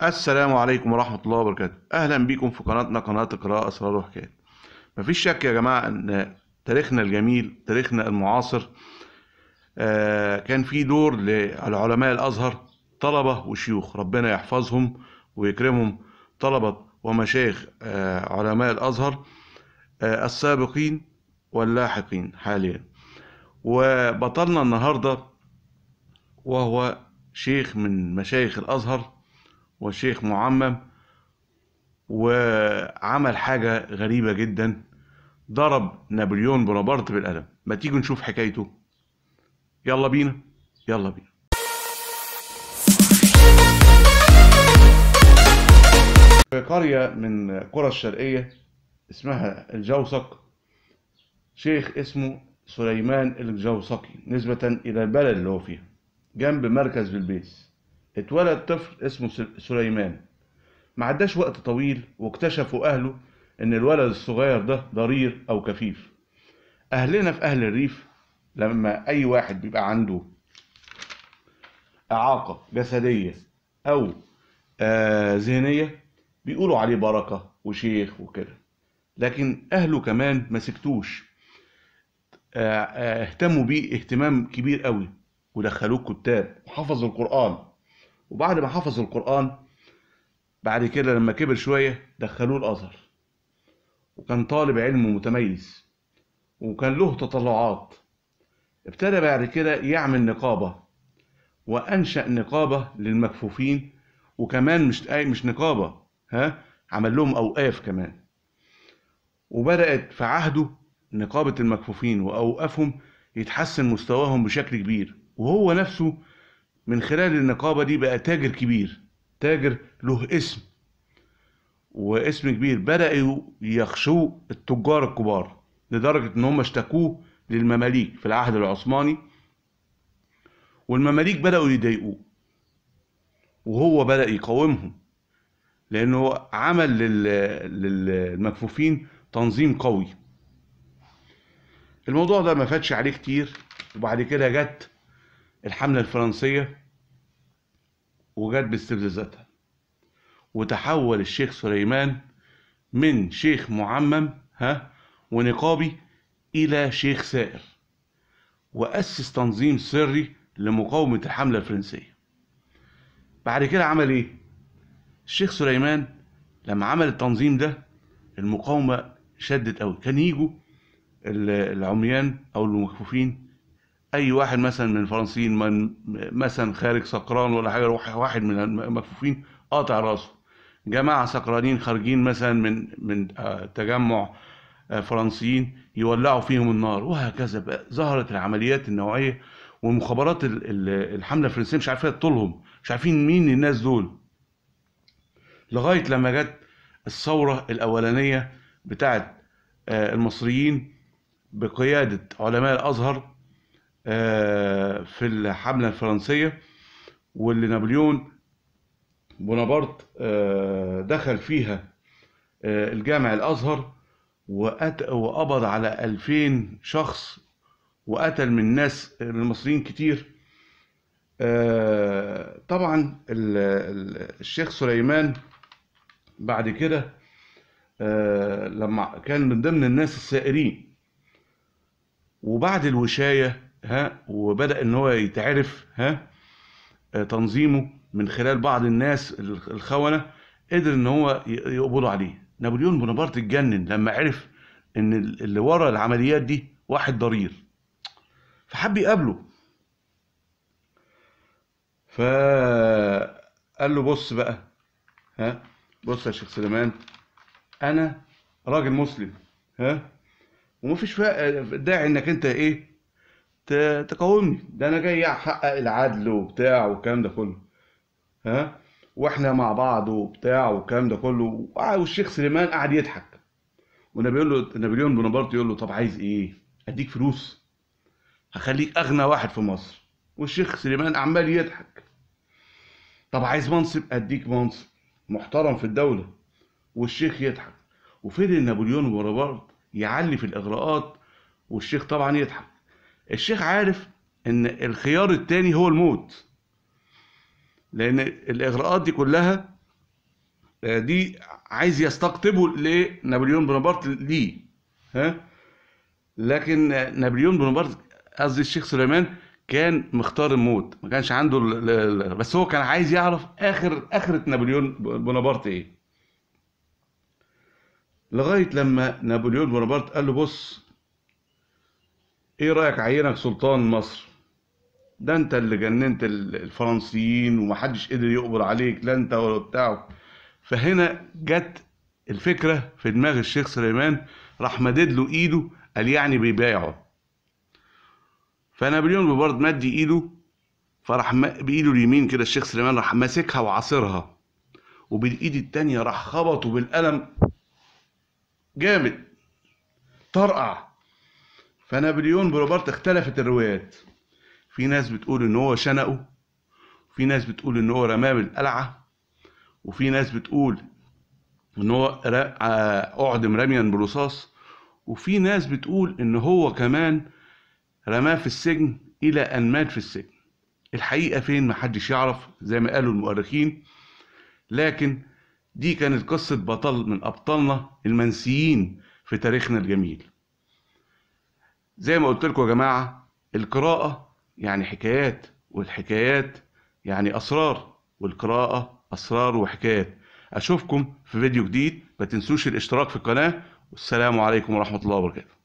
السلام عليكم ورحمة الله وبركاته. أهلا بكم في قناتنا، قناة قراءة أسرار وحكايات. مفيش شك يا جماعة أن تاريخنا الجميل، تاريخنا المعاصر، كان في دور للعلماء الأزهر، طلبة وشيوخ، ربنا يحفظهم ويكرمهم، طلبة ومشايخ علماء الأزهر السابقين واللاحقين حاليا. وبطلنا النهاردة وهو شيخ من مشايخ الأزهر وشيخ معمم، وعمل حاجة غريبة جدا، ضرب نابليون بونابرت بالقلم. ما تيجوا نشوف حكايته؟ يلا بينا يلا بينا. في قرية من قرى الشرقية اسمها الجوسق، شيخ اسمه سليمان الجوسقي نسبة إلى البلد اللي هو فيها، جنب مركز بلبيس. اتولد طفل اسمه سليمان. ما عداش وقت طويل واكتشفوا أهله إن الولد الصغير ده ضرير أو كفيف. أهلنا في أهل الريف لما أي واحد بيبقى عنده إعاقة جسدية أو ذهنية بيقولوا عليه بركة وشيخ وكده، لكن أهله كمان ما سكتوش، اهتموا بيه اهتمام كبير قوي ودخلوه كتاب وحفظوا القرآن. وبعد ما حفظ القرآن بعد كده لما كبر شوية دخلوه الأزهر، وكان طالب علم متميز وكان له تطلعات. ابتدى بعد كده يعمل نقابة، وأنشأ نقابة للمكفوفين، وكمان مش نقابة، عمل لهم أوقاف كمان. وبدأت في عهده نقابة المكفوفين وأوقافهم يتحسن مستواهم بشكل كبير، وهو نفسه من خلال النقابة دي بقى تاجر كبير، تاجر له اسم واسم كبير. بدأوا يخشوه التجار الكبار لدرجة ان هم اشتكوه للمماليك في العهد العثماني، والمماليك بدأوا يضايقوه، وهو بدأ يقاومهم لأنه عمل للمكفوفين تنظيم قوي. الموضوع ده ما فاتش عليه كتير، وبعد كده جت الحملة الفرنسية وجت باستفزازاتها، وتحول الشيخ سليمان من شيخ معمم ونقابي إلى شيخ سائر، وأسس تنظيم سري لمقاومة الحملة الفرنسية. بعد كده عمل إيه؟ الشيخ سليمان لما عمل التنظيم ده المقاومة شدت أوي. كان يجوا العميان أو المكفوفين، أي واحد مثلا من الفرنسيين من مثلا خارج سكران ولا حاجة، يروح واحد من المكفوفين قاطع راسه. جماعة سكرانين خارجين مثلا من تجمع فرنسيين يولعوا فيهم النار، وهكذا. بقى ظهرت العمليات النوعية، والمخابرات الحملة الفرنسية مش عارفة تطولهم، مش عارفين مين الناس دول، لغاية لما جت الثورة الأولانية بتاعت المصريين بقيادة علماء الأزهر في الحملة الفرنسية، واللي نابليون بونابرت دخل فيها الجامع الأزهر وقبض على 2000 شخص، وقتل من ناس من المصريين كتير. طبعا الشيخ سليمان بعد كده لما كان من ضمن الناس السائرين، وبعد الوشاية وبدأ ان هو يتعرف تنظيمه من خلال بعض الناس الخونة، قدر ان هو يقبضوا عليه. نابليون بونابرت اتجنن لما عرف ان اللي ورا العمليات دي واحد ضرير، فحب يقابله. فقال له بص بقى، بص يا شيخ سليمان، انا راجل مسلم ومفيش داعي انك انت ايه تقاومني، ده انا جاي احقق العدل وبتاع والكلام ده كله، واحنا مع بعض وبتاع والكلام ده كله. والشيخ سليمان قعد يضحك، ونابليون بونابرت يقول له طب عايز ايه؟ اديك فلوس، هخليك اغنى واحد في مصر. والشيخ سليمان عمال يضحك. طب عايز منصب؟ اديك منصب محترم في الدولة. والشيخ يضحك. وفضل نابليون بونابرت يعلي في الاغراءات، والشيخ طبعا يضحك. الشيخ عارف ان الخيار التاني هو الموت، لان الاغراءات دي كلها دي عايز يستقطبه لنابليون بونابرت ليه، ها. لكن نابليون بونابرت، قصدي الشيخ سليمان، كان مختار الموت، ما كانش عنده بس هو كان عايز يعرف اخرة نابليون بونابرت ايه. لغاية لما نابليون بونابرت قال له بص، ايه رأيك عينك سلطان مصر؟ ده انت اللي جننت الفرنسيين ومحدش قدر يقبض عليك، لا انت ولا بتاعه. فهنا جت الفكرة في دماغ الشيخ سليمان، راح مدد له ايده، قال يعني بيبايعه. فنابليون بونابرت مد ايده، فراح بايده اليمين كده الشيخ سليمان راح ماسكها وعاصرها، وبالايد التانية راح خبطه بالقلم جامد طرقع. فنابليون بونابرت اختلفت الروايات، في ناس بتقول ان هو شنقه، في ناس بتقول ان هو رماه بالقلعه، وفي ناس بتقول ان هو اعدم رميا بالرصاص، وفي ناس بتقول ان هو كمان رماه في السجن الى ان مات في السجن. الحقيقة فين محدش يعرف زي ما قالوا المؤرخين، لكن دي كانت قصة بطل من ابطالنا المنسيين في تاريخنا الجميل. زي ما قلت لكم يا جماعة، القراءة يعني حكايات، والحكايات يعني أسرار، والقراءة أسرار وحكايات. أشوفكم في فيديو جديد، ما تنسوش الاشتراك في القناة، والسلام عليكم ورحمة الله وبركاته.